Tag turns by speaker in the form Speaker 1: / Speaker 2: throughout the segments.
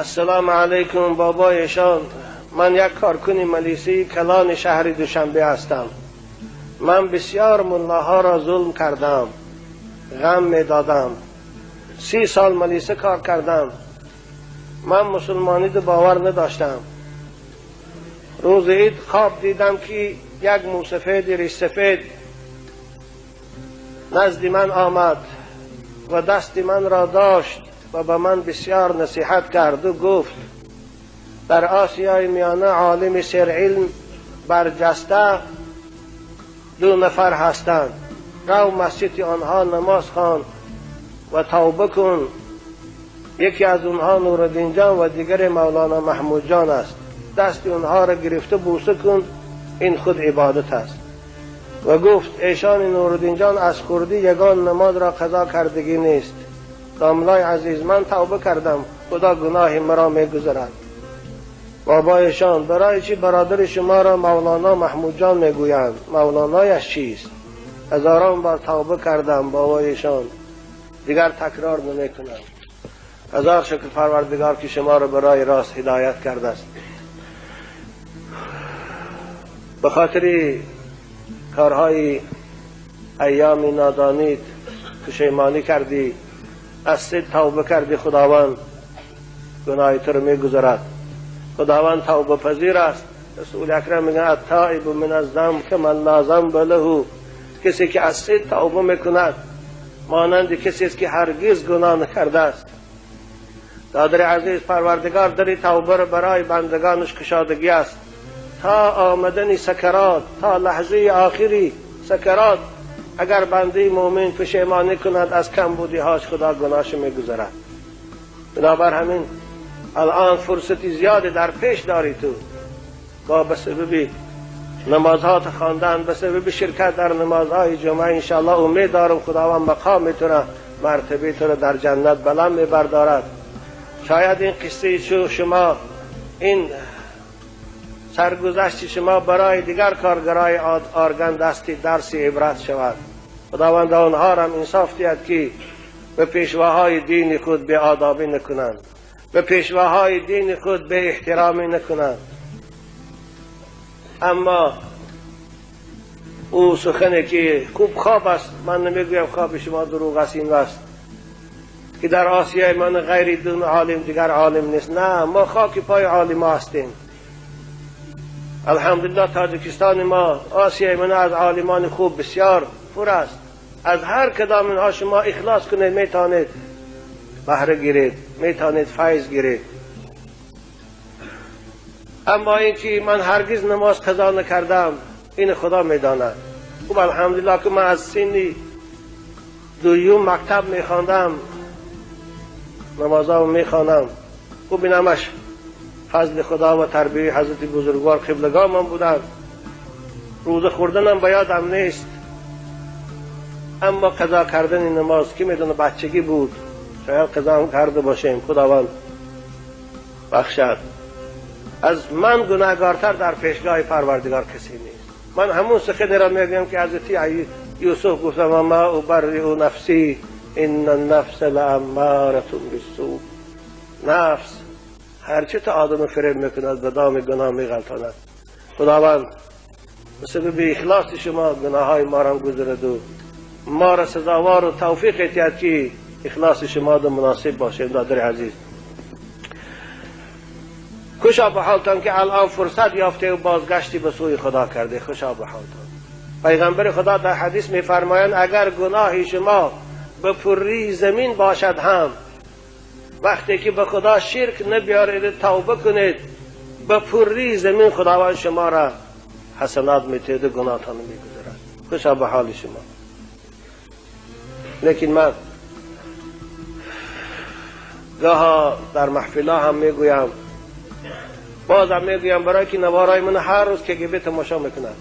Speaker 1: Ассалому алайкум, бобоишон. Ман як коркуни милисии калони шаҳри Душанбе ҳастам. Ман бисёр муллоҳоро зулм кардам, ғам медодам. 30 сол милиса кор кардам. Ман мусулмониро бовар надоштам. Рӯзи ид хоб дидам, ки як мӯсафеди ришсафед назди ман омад ва дасти манро дошт ва ба ман бисёр насиҳат кард ва гуфт: дар Осиёи Миёна олими серилм барҷаста ду нафар ҳастанд. Рав масҷиди онҳо намоз хон ва тавба кун. Яке аз онҳо Нуриддинҷон ва дигаре Мавлоно Маҳмудҷон аст. Дасти онҳоро гирифта бӯса кун, ин худ ибодат аст. Ва гуфт: эшони Нуриддинҷон аз хурдӣ ягон намозро қазо кардагӣ нест. Домлаи азиз, ман тавба кардам, Худо гуноҳи маро мегузарад. Бобоишон, барои чӣ бародари шуморо Мавлоно Маҳмудҷон мегӯянд? Мавлонояш чист? Ҳазорон бор тавба кардам, бобоишон, дигар такрор намекунам. Ҳазор шукр Парвардигор, ки шуморо барои рост ҳидоят кардааст. Ба хотири корҳои айёми нодонит пушаймонӣ кардӣ, аз сид тавба кардӣ, Худованд гуноҳи туро мегузарад. Худованд тавбапазир аст. Расули акрам мегӯяд: аттоибу мин аззамб каман ла замба лаҳу. Касе ки аз сид тавба мекунад, монанди касест ки ҳаргиз гуноҳ накардааст. Додари азиз, Парвардигор дари тавбаро барои бандагонаш кушодагӣ аст. То омадани сакарот, то лаҳзаи охири сакарот, агар бандаи мӯмин пушаймонӣ кунад аз камбудиҳош, Худо гуноҳашо мегузарад. Бинобар ҳамин алан фурсати зиёде дар пеш дорӣ ту. Бо ба сабаби намозҳоят хондан, ба сабаби ширкат дар намозҳои ҷумъа, иншоаллоҳ умед дорам, Худованд мақоми туро, мартабаи туро дар ҷаннат баланд мебардорад. Шояд ин қиссаи шумо, ин саргузашти шумо барои дигар коргарои орган дасти дарси ибрат шавад. Худованд онҳоро ҳам инсоф диҳад, ки ба пешвоҳои дини худ беодобӣ накунанд, ба пешвоҳои дини худ беэҳтиромӣ накунанд. Аммо ӯ сухане ки хуб хоб аст, ман намегӯям хоби шумо дурӯғ аст, ин аст ки дар Осиёи ман ғайри ду олим дигар олим нест. На, мо хоки пои олимо ҳастем. Алҳамдулиллоҳ, Тоҷикистони мо, Осиёи ман аз олимони хуб бисёр пур аст. Аз ҳар кадом инҳо шумо ихлос кунед, метавонед баҳра гиред, метавонед файз гиред. Аммо ин ки ман ҳаргиз намоз қазо накардам, ин Худо медонад. Хуб, алҳамдулиллоҳ, ки ман аз синни дуюм мактаб мехондам, намозаро мехонам. Хуб, ин ҳамаш фазли Худо ва тарбияи ҳазрати бузургвор қиблагоҳ ман буданд. Рӯза хӯрданам ба ёдам нест, аммо қазо кардани намоз, ки медона, бачагӣ буд, шояд қазо ҳам карда бошем. Худованд бахшад. Аз ман гунаҳгортар дар пешгоҳи Парвардигор касе нест. Ман ҳамун суханеро мегӯям, ки ҳазрати Юсуф гуфтам: ма убарриу нафси инна нафса лааммаратун биссу. Нафс ҳарчи то одамро фиреб мекунад, ба доми гуноҳ меғалтонад. Худованд ба сабаби ихлоси шумо гуноҳҳои моро гузараду моро сазовору тавфиқ этиҳад, ки ихлоси шумо муносиб бошем. Додари азиз, хушо ба ҳолтон, ки алан фурсат ёфте бозгашти ба сӯи Худо карде. Хушо ба ҳолтон. Пайғамбари Худо дар ҳадис мефармоянд: агар гуноҳи шумо ба пуррии замин бошад ҳам, вақте ки ба Худо ширк набиёред, тавба кунед, ба пуррии замин Худованд шуморо ҳасанот метиҳаду гуноҳтонро мегузарад. Хушо ба ҳоли шумо. Лекин ман гоҳо дар маҳфилҳо ҳам мегӯям, бозам мегӯям, барои ки наворҳои ман ҳар рӯз КГБ тамошо мекунад.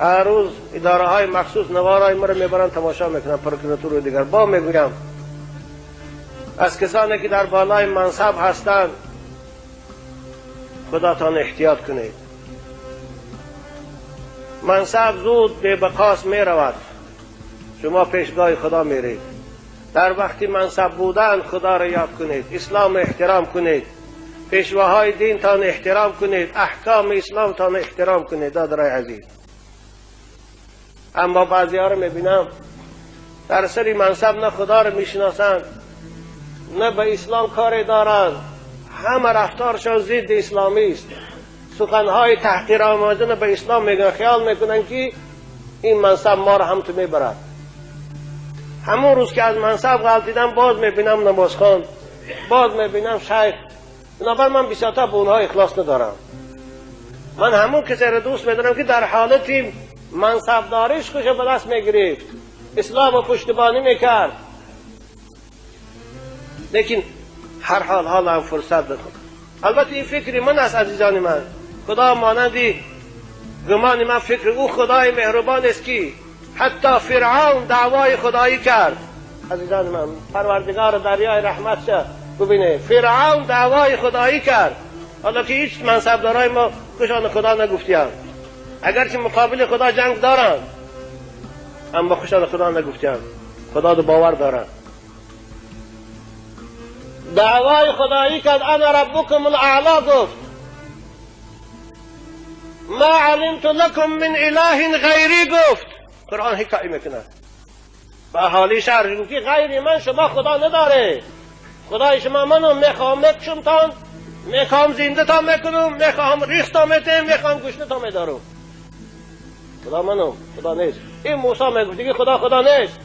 Speaker 1: Ҳар рӯз идораҳои махсус наворҳои маро мебаранд, тамошо мекунанд, прокуратуру дигар. Бо мегӯям, аз касоне ки дар болои мансаб ҳастанд, худатон эҳтиёт кунед. Мансаб зуд бебақос меравад, шумо пешгоҳи Худо меред. در وقتی منصب بودن خدا را یاد کنید، اسلام احترام کنید، پیشواهای دین تان احترام کنید، احکام اسلام تان احترام کنید. دادرای عزیز، اما بعضی ها رو میبینم در سری منصب نه خدا رو میشناسند نه به اسلام کاری دارند، همه رفتارشان ضد اسلامی است، سخنهای تحقیرآمیز به اسلام میگن، خیال میکنن که این منصب ما رو هم تو میبرد. همون روز که از منصب غلطیدم باز میبینم نمازخوان، باز میبینم شیخ. بنابر من بسیارتر به اونها اخلاص ندارم. من همون کسی رو دوست میدارم که در حالتی منصبداریش خوش به دست میگرفت، اسلام و پشتبانی میکرد، لیکن هر حال حال هم فرصت داد. البته این فکر من است عزیزان من، خدا مانندی گمان من فکر او خدای مهربان است که حتی فرعون دعوای خدایی کرد. عزیزان من، پروردگار دریای رحمت شد. ببینه فرعون دعوای خدایی کرد، حالا که هیچ منصبدارای ما خوشان خدا نگفتیان، اگرچه مقابل خدا جنگ دارند اما خوشان خدا نگفتیان، خدا دو باور دارند. دعوای خدایی کرد، انا ربکم الاعلا گفت، ما علمت لکم من اله غیری گفت. قرآن حکایه میکنه به اهالی شهر گفت که غیر من شما خدا نداره، خدای شما منو، میخوام میکشم تان، میخوام زنده تا میکنم، میخوام ریخت تا میتم، میخوام گوشت تا میدارم. خدا منو، خدا نیست. این موسی میگفت دیگه خدا خدا نیست.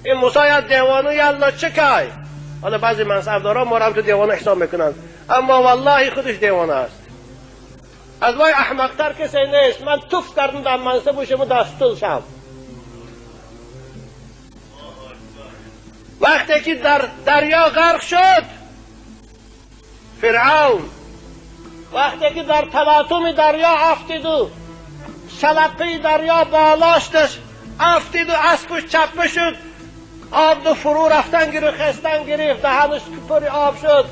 Speaker 1: این موسی یا دیوانه یا لچکای. حالا بعضی منصبدارا ما رو تو دیوانه حساب میکنن، اما والله خودش دیوانه است. از وای احمقتر کسی نیست. من توف کردم در منصب شما دستول شم. وقتی که در دریا غرق شد فرعون، وقتی که در تلاطم دریا افتید و شلقی دریا بالاشتش افتید و اسبش چپه شد، آب دو فرو رفتن گرفت، خستن گرفت، دهنش پر آب شد،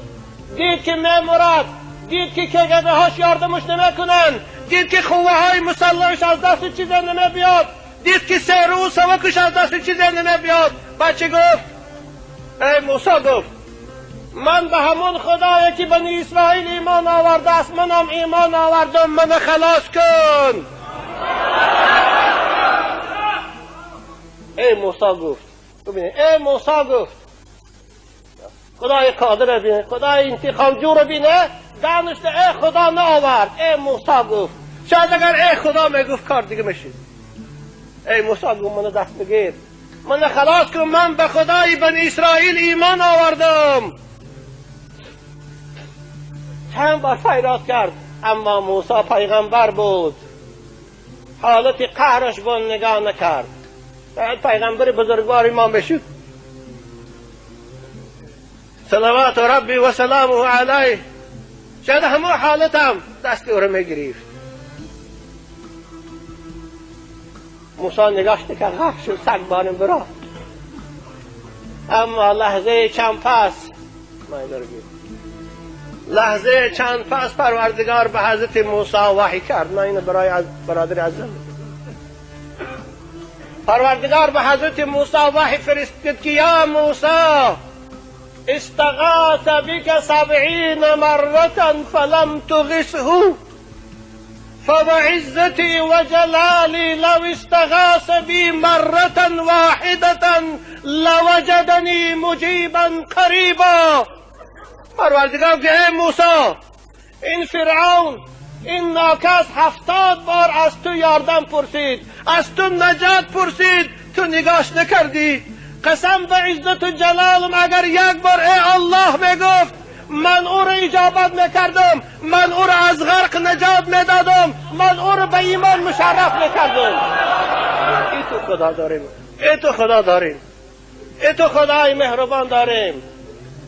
Speaker 1: دید که میمرد، دید که کگده هاش یاردمش نمیکنن، دید که خوه های مسلحش از دست چیزی نمیبیاد، دید که سیرو و سوکش از دست چیزی نمیبیاد. بچه گفت ای موسی، گفت من به همون خدایی که بنی اسرائیل ایمان آورده است منم ایمان آوردم، من خلاص کن. ای موسی گفت، ببینید ای موسی گفت، خدای قادر بینه، خدای انتقام جو رو بینه، دانشته ای خدا نه آورد. ای موسی گفت، شاید اگر ای خدا میگفت کار دیگه میشید. ای موسی گفت منو دست بگیر، من خلاص کن، من به خدای بنی اسرائیل ایمان آوردم. چند بار فریاد کرد، اما موسی پیغمبر بود، حالت قهرش بون نگاه نکرد. پیغمبر بزرگوار ما میشد صلوات ربی و سلامه علیه، شاید همون حالت هم دست او رو میگرفت. موسی نگاش نکرد، غرق شد، سگ بارم برا. اما لحظه چند پس لحظه چند پس پروردگار به حضرت موسی وحی کرد. من اینو برای برادر عزیزم، پروردگار به حضرت موسی وحی فرستاد که یا موسی استغاث بك 70 مرة فلم تغثه فبعزتي وجلالي لو استغاث بي مرة واحدة لوجدني مجيبا قريبا. پروردگار که ای موسی، این فرعون، این ناکس 70 بار از تو یاردم پرسید، از تو نجات پرسید، تو نگاش نکردی. قسم به عزت و جلالم اگر یک بار ای الله میگفت من او را اجابت میکردم، من او را از غرق نجات میدادم، من او را به ایمان مشرف میکردم. ای تو خدا داریم، ای تو خدا داریم، ای تو خدای مهربان داریم.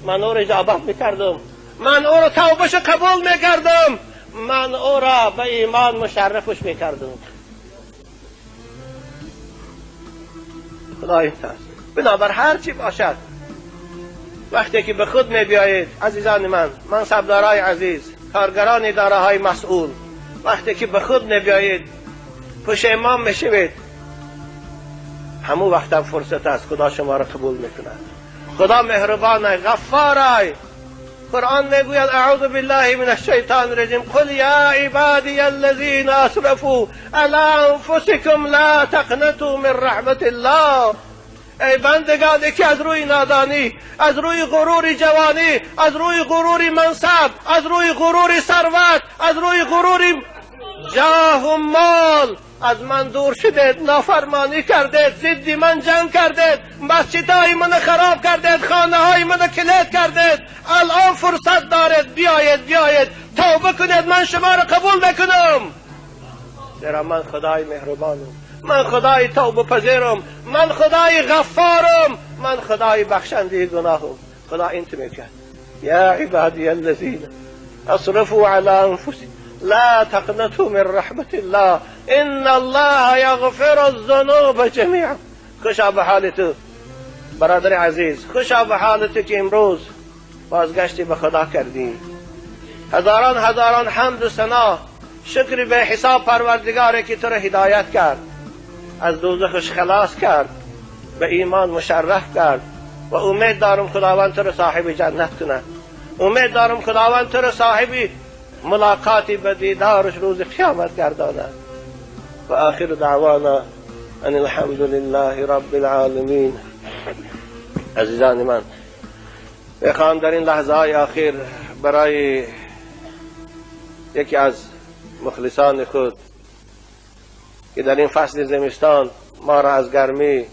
Speaker 1: من او را اجابت میکردم، من او را توبهش قبول میکردم، من او را به ایمان مشرفش میکردم. خدای هست. بنابر هر چی باشد وقتی که به خود می بیایید عزیزان من، منصبدارای عزیز، کارگران اداره های مسئول، وقتی که به خود می بیایید پشیمان می شوید. همون وقت فرصت است، خدا شما را قبول میکند. خدا مهربان، غفار. قرآن میگوید اعوذ بالله من الشیطان الرجیم، قل یا عبادی الذین اسرفوا علی انفسکم لا تقنطوا من رحمت الله. ای بندگان که از روی نادانی، از روی غرور جوانی، از روی غرور منصب، از روی غرور ثروت، از روی غرور جاه و مال از من دور شدید، نافرمانی کردید، ضد من جنگ کردید، مسجدهای من خراب کردید، خانه های من کلید کردید، الان فرصت دارید، بیایید بیایید توبه کنید، من شما را قبول میکنم. زیرا من خدای مهربانم، من خدای توبه پذیرم، من خدای غفارم، من خدای بخشنده گناهم. خدا این تو میگه یا عبادی الذین اسرفوا علی انفسهم لا تقنطوا من رحمت الله ان الله یغفر الذنوب جمیعا. خوشا به حال تو برادر عزیز، خوشا به حال تو که امروز بازگشتی به خدا کردی. هزاران هزاران حمد و ثنا، شکر به حساب پروردگاری که تو را هدایت کرد، از دوزخش خلاص کرد، به ایمان مشرف کرد و امید دارم خداوند تو را صاحب جنت کند. امید دارم خداوند تو را صاحب ملاقاتی به دیدارش روز قیامت گرداند. و آخر دعوانا ان الحمد لله رب العالمین. عزیزان من، میخوام در این لحظه های آخر برای یکی از مخلصان خود که در این فصل زمستان ما را از گرمی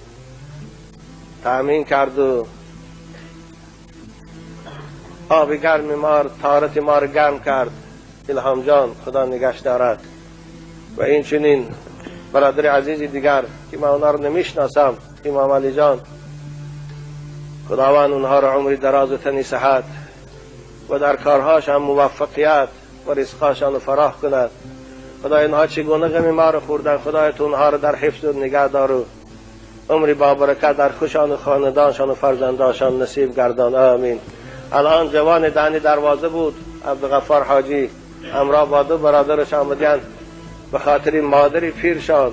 Speaker 1: تأمین کرد و آب گرم ما، تارت ما را گرم کرد، الهام جان خدا نگهش دارد. و این چنین برادر عزیز دیگر که من اونا رو نمیشناسم، امام علی جان، خداوند اونها را عمری دراز و تنی صحت و در کارهاش هم موفقیت و رزقهاشان فراخ کند. خدای اینها چگونه غم ما رو خوردن، خدای تو اونها رو در حفظ و نگه دار و عمری با برکت در خوشان و خاندانشان و فرزندانشان نصیب گردان. آمین. الان جوان دهنی دروازه بود، عبدالغفار حاجی، همراه با دو برادرش آمدن به خاطر مادری پیرشان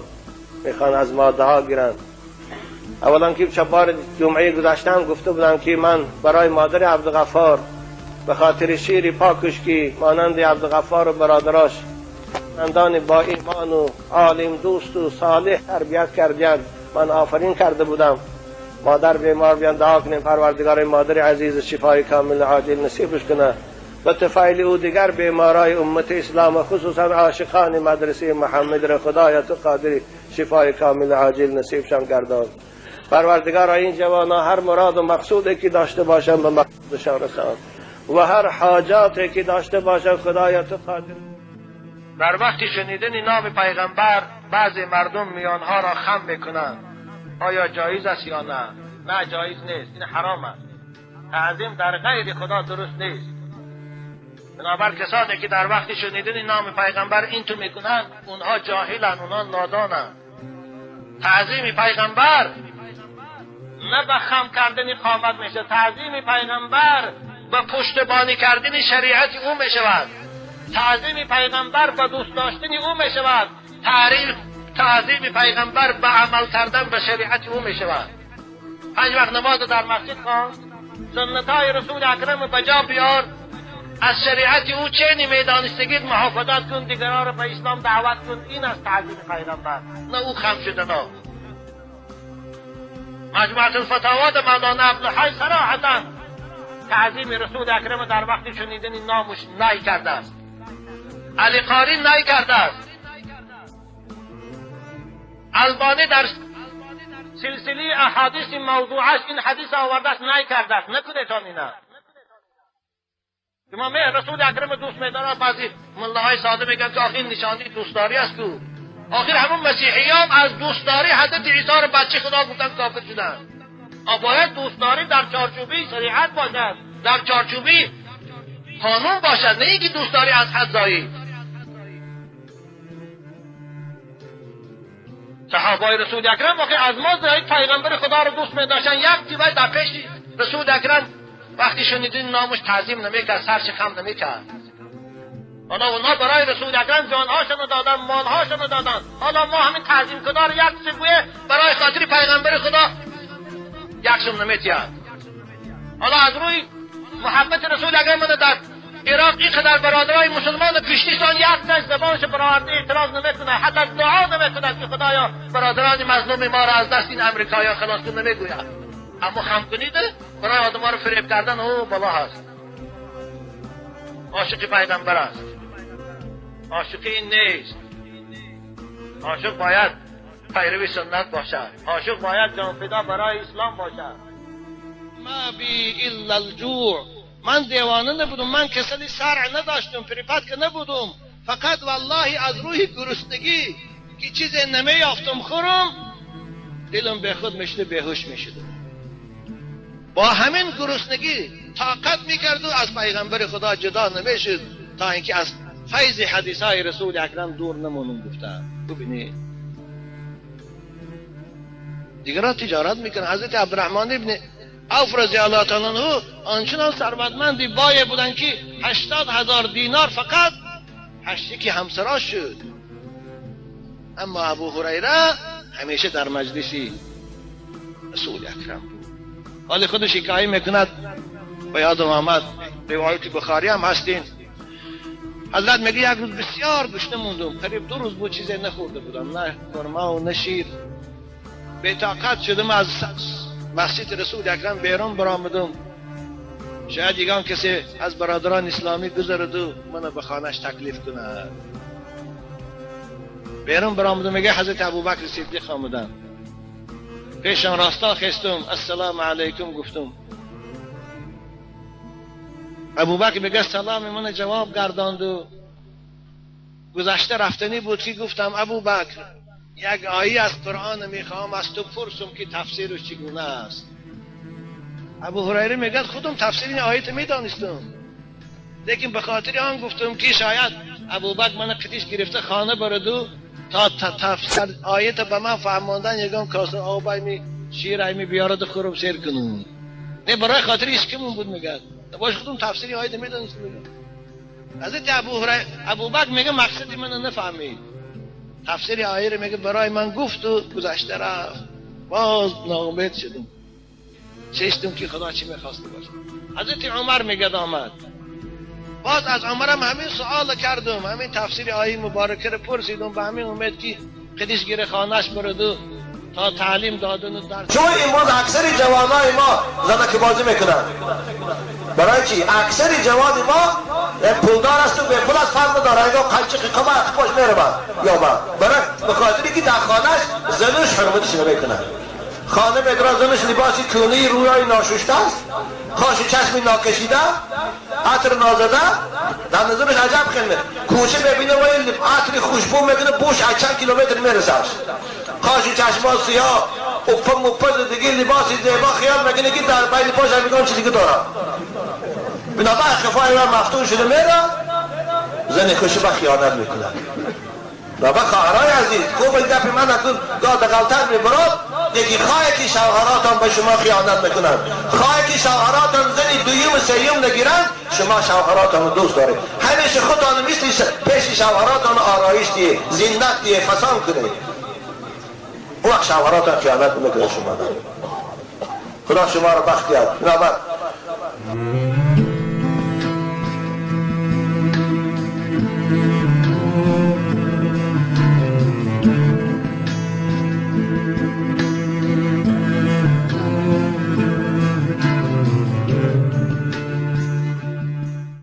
Speaker 1: میخوان از ماده ها گیرند. اولا که چه بار جمعه گذشتم گفته بودم که من برای مادر عبدالغفار به خاطر شیر پاکش که مانند عبدالغفار و برادراش اندان با ایمان و عالم دوست و صالح تربیت کردند، من آفرین کرده بودم. مادر بیمار بیان دعا کنیم پروردگار مادر عزیز شفای کامل عاجل نصیبش کنه و تفایل او دیگر بیمارای امت اسلام و خصوصا عاشقان مدرسه محمد را خدایا تو قادری شفای کامل عاجل نصیبشان گردان. پروردگار این جوانا هر مراد و مقصودی که داشته باشند به مقصودشان رسان و هر حاجاتی که داشته باشند خدایا تو قادر. در وقتی شنیدن نام پیغمبر بعضی مردم میانها را خم میکنند، آیا جایز است یا نه؟ نه جایز نیست، این حرام است. تعظیم در غیر خدا درست نیست. بنابر کسانی که در وقتی شنیدن نام پیغمبر این تو میکنند اونها جاهلند، اونها نادانند. تعظیم پیغمبر نه به خم کردن قامت میشه، تعظیم پیغمبر به پشتبانی کردن شریعت او میشود، تعظیم پیغمبر به دوست داشتن او میشود، تعظیم پیغمبر به عمل کردن به شریعت او میشود. 5 وقت نماز در مسجد خواند، سنتهای رسول اکرم به جا بیار، از شریعت او چه نمیدانستگی محافظت کن، دیگران را به اسلام دعوت کن. این است تعظیم پیغمبر، نه او خم شدن. مجموعة الفتاوا مولانا عبدالحی صراحتا تعظیم رسول اکرم در وقت شنیدن نامش نهی کرده است، علی قاری نهی کرده است، البانی در سلسله احادیث موضوعش این حدیث آورده است، نهی کرده است. نکنید اینا. شما می رسول اکرم دوست میدارد، بعضی ملاهای ساده میگن که آخر نشانی دوستداری است تو. آخر همون مسیحیان از دوستداری حضرت عیسی رو بچه خدا گفتن کافر شدن. باید دوستداری در چارچوبی شریعت باشد، در چارچوبی قانون باشد، نه اینکه دوستداری از حد زایی. صحابای رسول اکرم واقعا از ما زاید پیغمبر خدا رو دوست می‌داشتن. یک تیوه در پیش رسول اکرم وقتی شنیدین نامش تعظیم نمی‌کرد، سرش خم نمی‌کرد. حالا اونا برای رسول اکرم جانهاشون دادن، مالهاشون دادن، حالا ما همین تعظیم کدار یک سگویه برای خاطر پیغمبر خدا یکشون نمیتید. حالا از روی محبت رسول اکرم در عراق اینقدر برادرای مسلمان کشتیشان یک تش زبانش برآورده اعتراض نمیکنه، حتی دعا نمیکنه که خدایا برادران مظلوم ما را از دست این امریکایا خلاص کن، نمیگوید. اما خم کنید برای آدم‌ها رو فریب کردن او بلا هست. عاشق پیغمبر است، عاشق این نیست. عاشق باید پیرو سنت باشد، عاشق باید جانفدا برای اسلام باشد. ما بی الا الجوع، من دیوانه نبودم، من کسلی سرع نداشتم، پریپت که نبودم، فقط والله از روی گرسنگی که چیز نمیافتم خورم، دلم به خود میشده، بیهوش میشدم. با همین گرسنگی طاقت میکرد و از پیغمبر خدا جدا نمیشد تا اینکه از فیض حدیث های رسول اکرم دور نمونم. گفته ببینید دیگران تجارت میکنن. حضرت عبدالرحمن ابن عوف رضی الله تعالی عنه آنچنان ثروتمندی بایه بودن که 80,000 دینار فقط هشتی همسراش شد. اما ابو هریره همیشه در مجلسی رسول اکرم بود. حال خودش حکایه میکند، به یادم آمد، روایت بخاری هم هستین. حضرت میگه یک روز بسیار گشنه موندم، قریب 2 روز بود چیزی نخورده بودم، نه خرما و نه شیر. بی طاقت شدم، از مسجد رسول اکرم بیرون برآمدم. شاید یگان کسی از برادران اسلامی گذرد و منو به خانهش تکلیف کند. بیرون برآمدم، میگه حضرت ابوبکر صدیق آمدن. پیشم راستا خستم، السلام علیکم گفتم. ابوبکر میگه سلام من جواب گرداند و گذشته رفتنی بود که گفتم ابوبکر یک آیه از قرآن میخوام از تو پرسم که تفسیرش چگونه است. ابو هریره میگه خودم تفسیر این آیه میدانستم، لیکن به خاطر آن گفتم که شاید ابوبکر من قدیش گرفته خانه برد و تا تفسیر آیه به من فهماندن یگان کاسه آب می شیر می بیارد خورم سیر کنم. نه برای خاطر اسکمون بود. میگه باش خودم تفسیر آیه میدانستم. حضرت ابوبکر میگه مقصد منو نفهمید، تفسیر آیه رو میگه برای من گفت و گذشته رفت. باز ناامید شدم، چشتم که خدا چی میخواسته باشه. حضرت عمر میگه آمد، باز از عمرم همین سوال کردم، همین تفسیر آیه مبارکه رو پرسیدم به همین امید که قدیش گیره خانهش برد و تا تعلیم دادن و درس.
Speaker 2: چون امروز اکثر جوانای ما زنک بازی میکنن. برای چی؟ اکثر جوان ما پولدار است و به پول از فرق نداره، اگه قلچه قمر خوش میره یا با برای به خاطری که در خانهش زنش حرمتش نمیکنه. خانه میدرا زنش لباسی کونی روی ناشسته است، خاش چشمی ناکشیده، عطر نازده، در نظرش عجب خیلی کوچه ببینه و عطر خوشبو میکنه، بوش از چند کیلومتر میرسه. خاش چشما سیاه، اوپا موپا دیگه، لباس زیبا، خیال میکنه که در بین پاش هم چیزی که داره. بنابر خفای من مفتون شده میره، زن خوشی با خیانت میکنه. بابا خواهرای عزیز خوب این گپ من اکنون گاه دقلتر میبرد. یکی خواهی که شوهراتان به شما خیانت میکنند، خواهی که شوهراتان زن دویم و سیوم نگیرند، شما شوهراتان رو دوست دارید، همیشه خودتان مثل پیش شوهراتان آرایش دیه، زینت دیه، فسان کنید. اون وقت شوهراتان خیانت میکنه شما. خدا شما رو بخت دهد. بنابر